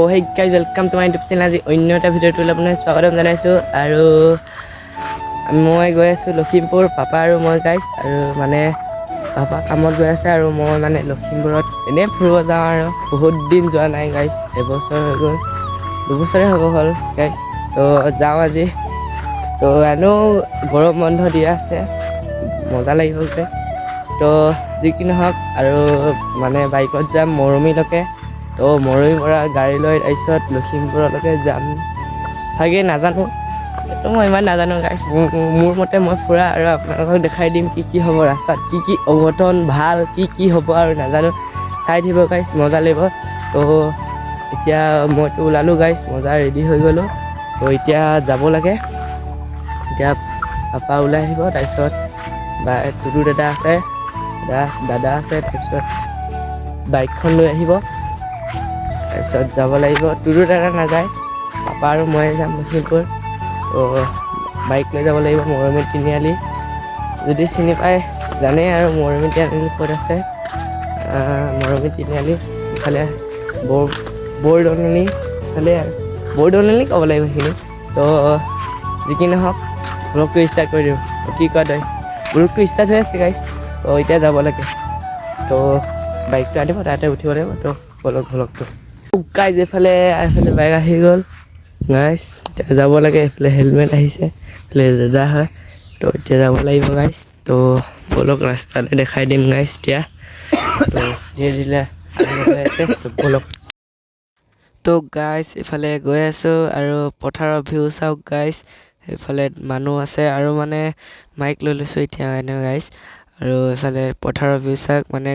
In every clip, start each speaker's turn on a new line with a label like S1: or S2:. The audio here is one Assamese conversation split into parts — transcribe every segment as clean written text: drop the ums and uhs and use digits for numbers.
S1: Hey guys, welcome to my YouTube channel. আজি অন্য এটা ভিডিঅ'টোলৈ আপোনাক স্বাগতম জনাইছোঁ। আৰু মই গৈ আছোঁ লখিমপুৰ, পাপা আৰু মই গাইজ। আৰু মানে পাপা কামত গৈ আছে আৰু মই মানে লখিমপুৰত এনেই ফুৰিব যাওঁ। আৰু বহুত দিন যোৱা নাই গাইজ, এবছৰ হৈ গ'ল, 2 বছৰে হ'ব হ'ল গাইজ। তো যাওঁ আজি। তো এনেও গৰম বন্ধ দিয়া আছে, মজা লাগিব গৈ। তো যি কি নহওক, আৰু মানে বাইকত যাম মৰমীলৈকে। তো মৰমীৰ পৰা গাড়ী লৈ তাৰপিছত লখিমপুৰলৈকে যাম চাগে, নাজানো। সেইটো মই ইমান নাজানো গাইছ। মোৰ মতে মই ফুৰা আৰু আপোনালোকক দেখাই দিম কি কি হ'ব ৰাস্তাত, কি কি অঘটন, ভাল কি কি হ'ব আৰু নাজানো। চাই থাকিব গাইছ, মজা লাগিব। তো এতিয়া মইতো ওলালোঁ গাইছ, মজা ৰেডি হৈ গ'লোঁ। তো এতিয়া যাব লাগে। এতিয়া পাপা ওলাই আহিব, তাৰপিছত বা টুটু দাদা আছে, দাদা দাদা আছে, তাৰপিছত বাইকখন লৈ আহিব, তাৰপিছত যাব লাগিব। টুটু দাদা নাযায়, পাপা আৰু মই যাম লখিমপুৰ। তো বাইক লৈ যাব লাগিব মৰমী তিনিআলি। যদি চিনি পায় জানে আৰু মৰমী তিনিআলি ক'ত আছে। মৰমী তিনিআলি ইফালে বৰদলনি ইফালে আৰু বৰদলনি ক'ব লাগিব সেইখিনি। তো যি কি নহওক, ব্লগটো ষ্টাৰ্ট কৰি দিওঁ। তো কি কোৱা তই? ব্লগটো ষ্টাৰ্ট হৈ আছে গাইছ। তো এতিয়া যাব লাগে। তো বাইকটো আনিব, তাতে উঠিব লাগিব। তো বলক ব্লগটো গাইজ। এইফালে এইফালে বাইক আহি গ'ল গাইজ, এতিয়া যাব লাগে। এইফালে হেলমেট আহিছে, এইফালে দাদা হয়। তো এতিয়া যাব লাগিব গাইজ। তো বলক, ৰাস্তাতে দেখাই দিম গাইজ এতিয়া। তো ধীৰে ধীৰে আহিব হৈ আছে। তো বলক। তো গাইজ, এইফালে গৈ আছোঁ আৰু পথাৰৰ ভিউ চাওক গাইজ। সেইফালে মানুহ আছে আৰু মানে মাইক লৈ লৈছোঁ এতিয়া এনে গাইজ। আৰু এইফালে পথাৰৰ ভিউ চাওক। মানে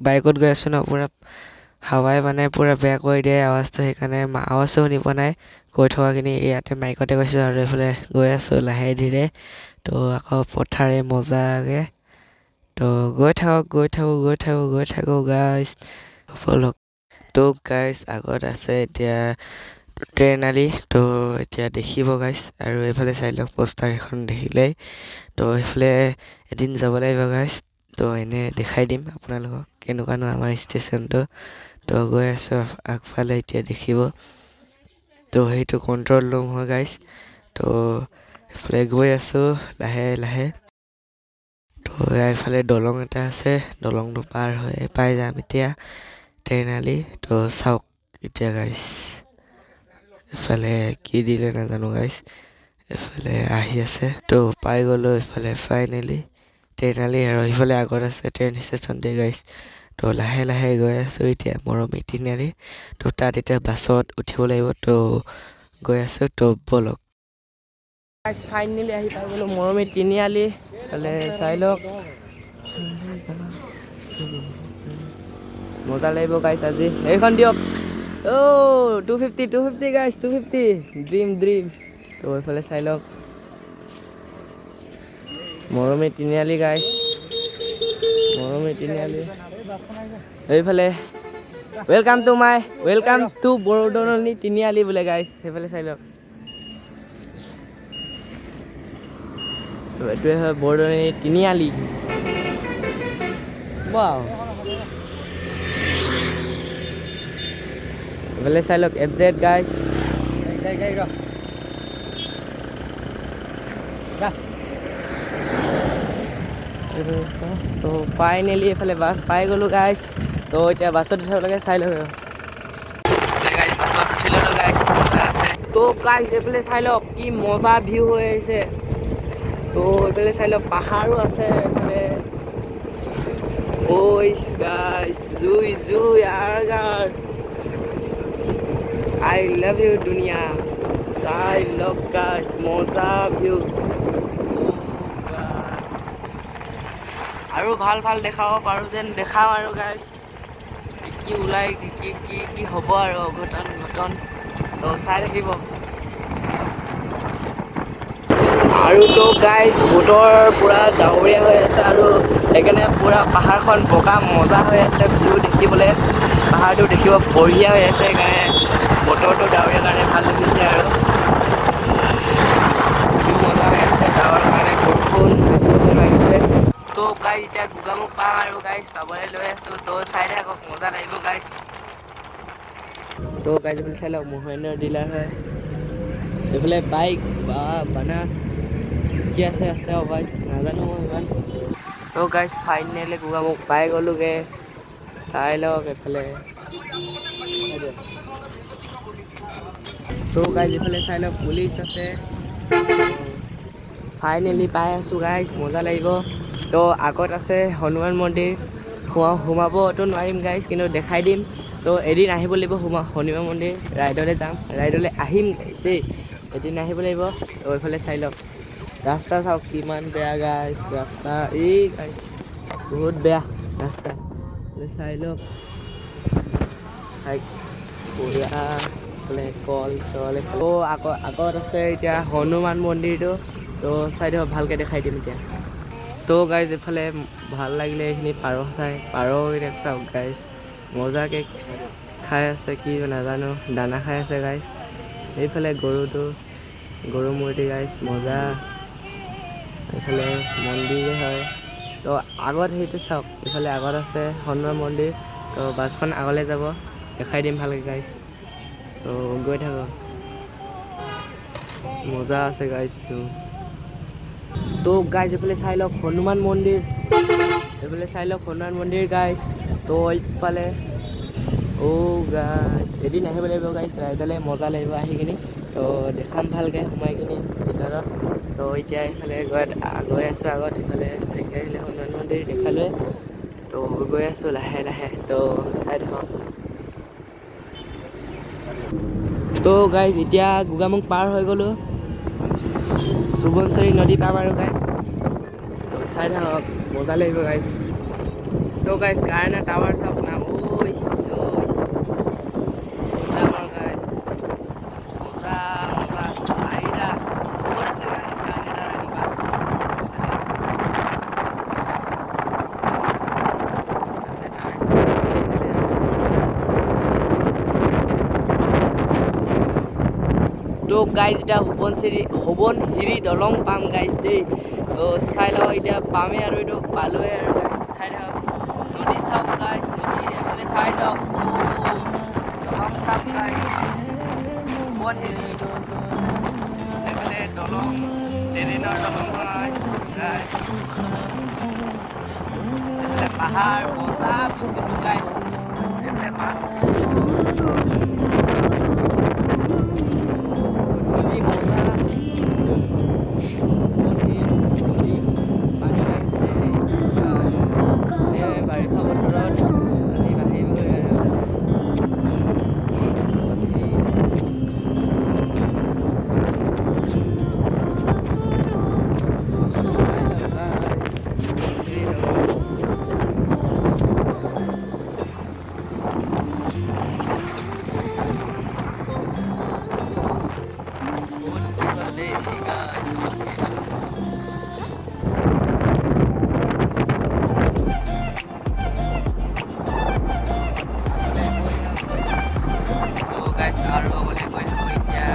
S1: বাইকত গৈ আছোঁ ন, পূৰা হাৱাই মানে পূৰা বেয়া কৰি দিয়ে আৱাজটো, সেইকাৰণে আৱাজো শুনি পোৱা নাই কৈ থকাখিনি। ইয়াতে মাইকতে কৈছোঁ। আৰু এইফালে গৈ আছোঁ লাহে ধীৰে। তো আকৌ পথাৰে মজাকে। তো গৈ থাকক, গৈ থাকোঁ, গৈ থাকোঁ, গৈ থাকোঁ গাইজ, ব'লক। তো গাইজ, আগত আছে এতিয়া ট্ৰেইন আলি। তো এতিয়া দেখিব গাইজ। আৰু এইফালে চাই লওক, পোষ্টাৰ এখন দেখিলেই। তো সেইফালে এদিন যাব লাগিব গাইজ। তো এনে দেখাই দিম আপোনালোকক কেনেকুৱানো আমাৰ ষ্টেচনটো। তো গৈ আছোঁ আগফালে, এতিয়া দেখিব। তো সেইটো কণ্ট্ৰল ৰুম হয় গাইজ। তো এইফালে গৈ আছোঁ লাহে লাহে। তো এইফালে দলং এটা আছে, দলংটো পাৰ হৈ পাই যাম এতিয়া ট্ৰেইন আলি। তো চাওক এতিয়া গাইজ, এইফালে কি দিলে নাজানো গাইজ, এইফালে আহি আছে। তো পাই গ'লোঁ এইফালে ফাইনেলি ট্ৰেইন আলি। আৰু সেইফালে আগত আছে ট্ৰেইন ষ্টেচনটোৱে গাইজ। তো লাহে লাহে গৈ আছোঁ এতিয়া মৰমী তিনিআলি। তো তাত এতিয়া বাছত উঠিব লাগিব। তো গৈ আছোঁ, তো ব'লক। ফাইনেলি আহি পাই গ'লোঁ মৰমী তিনিআলি। ফালে চাই লওক, মজা লাগিব গাইছ আজি। এইখন দিয়ক। অ' 250, 250 guys, 250, dream dream. তো এইফালে চাই লওক, মৰমী তিনিআলি গাইছ, মৰমী তিনিআলি এইফালে। Welcome to Bordoloni Tiniali বোলে গাইছ। সেইফালে চাই লওক। তো এইটোৱে হয় বৰদলনি তিনিআলি। ৱাও, এইফালে চাই লওক, এফ জেড গাইছ। তো ফাইনেলি এইফালে বাছ পাই গ'লোঁ গাইছ। তো এতিয়া বাছত উঠিব লাগে, চাই লওক গাইছ। বাছত উঠি ল'লোঁ গাইছ, মজা আছে। তো গাইছ, এইফালে চাই লওক কি মজা ভিউ হৈ আহিছে। তো এইফালে চাই লওক, পাহাৰো আছে এইফালে। ঐ গাইছ, জুই জুই আৰগাৰ, I love you দুনিয়া। চাই লওক গাইছ, মজা ভিউ। আৰু ভাল ভাল দেখাব পাৰোঁ যেন দেখাওঁ আৰু গাইছ, কি কি ওলাই, কি কি কি কি হ'ব আৰু অঘটন ঘটন। তো চাই থাকিব। আৰু তো গাইছ, বতৰ পূৰা ডাৱৰীয়া হৈ আছে আৰু সেইকাৰণে পূৰা পাহাৰখন বগা মজা হৈ আছে ভিউ দেখিবলৈ। পাহাৰটো দেখিব বঢ়িয়া হৈ আছে, সেইকাৰণে বতৰটো ডাৱৰীয়া কাৰণে ভাল দেখিছে। আৰু ভিউ মজা হৈ আছে, ডাৱৰ কাৰণে বৰষুণ আহিব যেন লাগিছে। তো গাইজ, এতিয়া গোগামুখ পাম আৰু গাইজ, পাবলৈ লৈ আছোঁ। তো চাই থাকক, মজা লাগিব গাইজ। তো গাইজ, এইফালে চাই লওক, মহেন্দ্ৰ ডিলাৰ হয়। এইফালে বাইক বা বানাছ কি আছে আছে আৰু গাইজ, নাজানো মই ইমান। তো গাইজ, ফাইনেলি গোগামুখ পাই গ'লোগৈ। চাই লওক এইফালে। তো গাইজ, এইফালে চাই লওক, পুলিচ আছে। ফাইনেলি পাই আছোঁ গাইজ, মজা লাগিব। তো আগত আছে হনুমান মন্দিৰ। সোমাবতো নোৱাৰিম গাইজ, কিন্তু দেখাই দিম। তো এদিন আহিব লাগিব হনুমান মন্দিৰ ৰাইডলৈ যাম, ৰাইডলৈ আহিম গাইজ দেই, এদিন আহিব লাগিব। তো এইফালে চাই লওক, ৰাস্তা চাওক কিমান বেয়া গাইজ ৰাস্তা। এই গাইজ, বহুত বেয়া ৰাস্তা। এইফালে চাই লওক, চাই বঢ়িয়া। এইফালে কল চল। তো আকৌ আগত আছে এতিয়া হনুমান মন্দিৰটো। তো চাই দিয়ক, ভালকৈ দেখাই দিম এতিয়া। তো গাইজ, এইফালে ভাল লাগিলে এইখিনি পাৰ চাই। পাৰকেইটাক চাওক গাইজ, মজাকৈ খাই আছে, কি নাজানো, দানা খাই আছে গাইজ। এইফালে গৰুটো, গৰু মূৰ্তি গাইজ, মজা। এইফালে মন্দিৰ হয়। তো আগত সেইটো চাওক, এইফালে আগত আছে হনুমান মন্দিৰ। তো বাছখন আগলৈ যাব, দেখাই দিম ভালকৈ গাইজ। তো গৈ থাকক, মজা আছে গাইজ ভিউ। তো গাইজ, এইফালে চাই লওক হনুমান মন্দিৰ। এইফালে চাই লওক হনুমান মন্দিৰ গাইজ। তো এইফালে অ' গাইজ, এদিন আহিব লাগিব গাইজ ৰাইডলৈ, মজা লাগিব আহি কিনি। তো দেখাম ভালকৈ সোমাই কিনি ভিতৰত। তো এতিয়া এইফালে গৈ গৈ আছোঁ আগত। এইফালে থাকি আহিলে হনুমান মন্দিৰ দেখালোৱে। তো গৈ আছোঁ লাহে লাহে, তো চাই থাকক। তো গাইজ, এতিয়া গোগামুখ পাৰ হৈ গ'লোঁ, সোৱণশিৰি নদী পাম আৰু গাইজ। তো চাই থাকক, মজা লাগিব গাইজ। তো গাইজ, কাৰেণ্টৰ টাৱাৰ চাওক না, ঐ ডাঙৰ গাইজ, মজা মজা। চাৰিটা বহুত আছে গাইজ কাৰেণ্টৰ টাৱাৰ এনেকুৱা। তো গাইজ, এতিয়া সোৱণশিৰি দলং পাম গাইজ দেই। তো চাই লওক, এতিয়া পামেই আৰু, এইটো পালোৱে আৰু গাইজ। চাই থাকক, নদী চাওক গাইজ, নদী এইফালে চাই লওক, দলং চাওক গাইজ, সোৱণশিৰি এইফালে দলং, ট্ৰেইনৰ দলং হয় গাইজ। এইফালে পাহাৰ, মজা কিন্তু গাইজ। এইফালে নদী মজা, সোৱণশিৰি নদী, পানী বাঢ়িছে দেই। এই বাৰিষা বতৰত পানী বাঢ়িবই আৰু। বহুত দীঘল দেই গাইজ। আগলৈ গৈ থাকোঁ। তো গাইজ, আৰু আগলৈ গৈ থাকোঁ। এতিয়া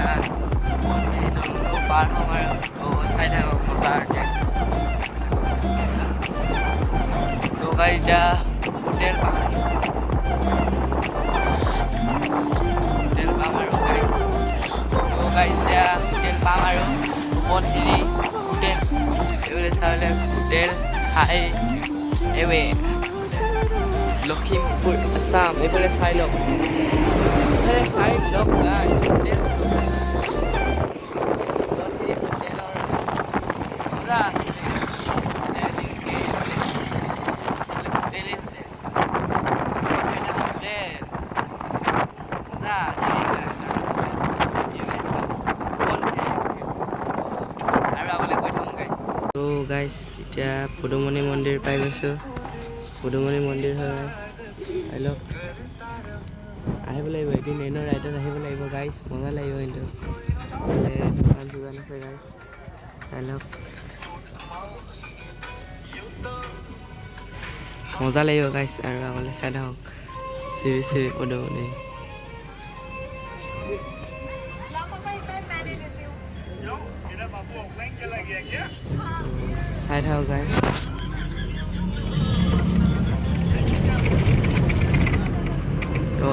S1: সোৱণশিৰি দলংটো পাৰ হ'ম আৰু। তো চাই থাকক মজাকৈ। তো গাইজ, এতিয়া হোটেল পাম, হোটেল পাম আৰু গাইজ। তো গাইজ, এতিয়া হোটেল পাম আৰু, সোৱণশিৰি হোটেল। এইফালে চাবলৈ হোটেল হাই এৱে লখিমপুৰ আছাম। এইফালে চাই লওক, এইফালে চাই লওক গাইজ, হোটেল সোৱণশিৰি হোটেলৰ মজা আছে। হোটেলেই হোটেল, এটা হোটেল মজা। আৰু আগলৈ গৈ থাকোঁ গাইজ। তো গাইজ, এতিয়া পদুমণি মন্দিৰ পাই গৈছোঁ। পদুমণি মন্দিৰ হয় গাইজ, চাই লওক। আহিব লাগিব এদিন, এনেও ৰাইডত আহিব লাগিব গাইজ, মজা লাগিব কিন্তু। এইফালে দোকান চোকান আছে গাইজ, চাই লওক, মজা লাগিব গাইজ। আৰু আগলৈ চাই থাকক, শ্ৰী শ্ৰী পদুমণি। চাই থাকক গাইজ। তো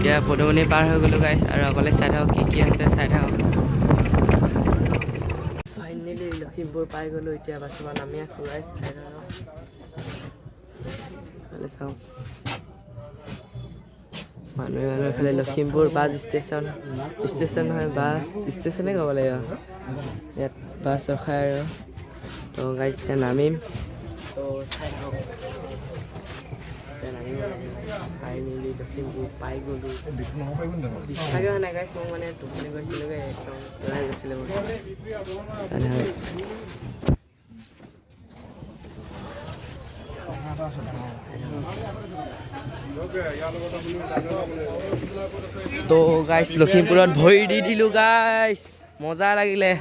S1: এতিয়া পদুমণি পাৰ হৈ গ'লোঁ গাইছ। আৰু আগলৈ চাই থাকক, কি কি আছে চাই থাকক। ফাইনেলি লখিমপুৰ পাই গ'লোঁ। এতিয়া বাছৰ পৰা নামি আছোঁ গাইছ, চাই থাকক। এইফালে চাওক, মানুহে মানুহ। এইফালে লখিমপুৰ বাছ ষ্টেচন, ষ্টেচন নহয়, বাছ ষ্টেচনে ক'ব লাগিব। ইয়াত বাছ ৰখাই আৰু। তো গাইছ, এতিয়া নামিম, তো চাই থাকক। এতিয়া নামিব লাগে। ফাইনেলি লখিমপুৰ পাই গ'লোঁ। বিশ্বাসে হোৱা নাই গাইছ, মোক মানে টোপনি গৈছিলোগৈ, একদম ওলাই গৈছিলে মোৰ। চাই থাকক। তো গাইছ, লখিমপুৰত ভৰি দি দিলোঁ গাইছ, মজা লাগিলে।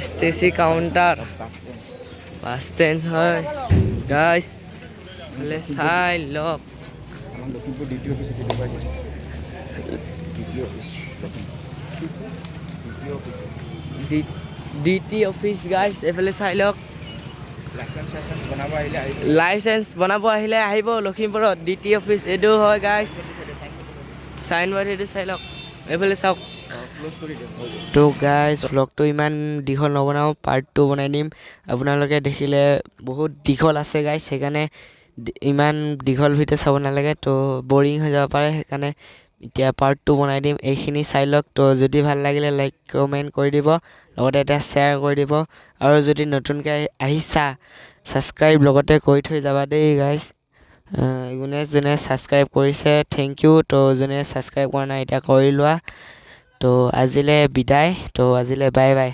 S1: STC counter, bus stand হয় গাইছ, এইফালে চাই লওক।
S2: লখিমপুৰ দ্বিতীয় অফিচ, দ্বিতীয় অফিচ,
S1: ডি টি অফিচ গাইছ, এইফালে চাই লওক।
S2: লাইচেঞ্চ চাইচেঞ্চ বনাব আহিলে আহিব।
S1: লাইচেঞ্চ বনাব আহিলে আহিব লখিমপুৰত, ডি টি অফিচ এইটো হয় গাইছ। চাইন বৰ্ড সেইটো চাই লওক, এইফালে চাওক।
S2: ক্ল'জ কৰি দিয়ক।
S1: তো গাইজ, ভ্লগটো ইমান দীঘল নবনাওঁ, পাৰ্ট 2 বনাই দিম। আপোনালোকে দেখিলে বহুত দীঘল আছে গাইজ, সেইকাৰণে ইমান দীঘল ভিডিঅ' চাব নালাগে, তো বৰিং হৈ যাব পাৰে। সেইকাৰণে এতিয়া পাৰ্ট 2 বনাই দিম, এইখিনি চাই লওক। তো যদি ভাল লাগিলে লাইক কমেণ্ট কৰি দিব, লগতে এটা শ্বেয়াৰ কৰি দিব আৰু যদি নতুনকৈ আহিছা ছাবস্ক্ৰাইব লগতে কৰি থৈ যাবা দেই গাইজ। যোনে যোনে ছাবস্ক্ৰাইব কৰিছে thank U. তো যোনে ছাবস্ক্ৰাইব কৰা নাই এতিয়া কৰি লোৱা। তো আজিলৈ বিদায়, তো আজিলৈ বাই বাই।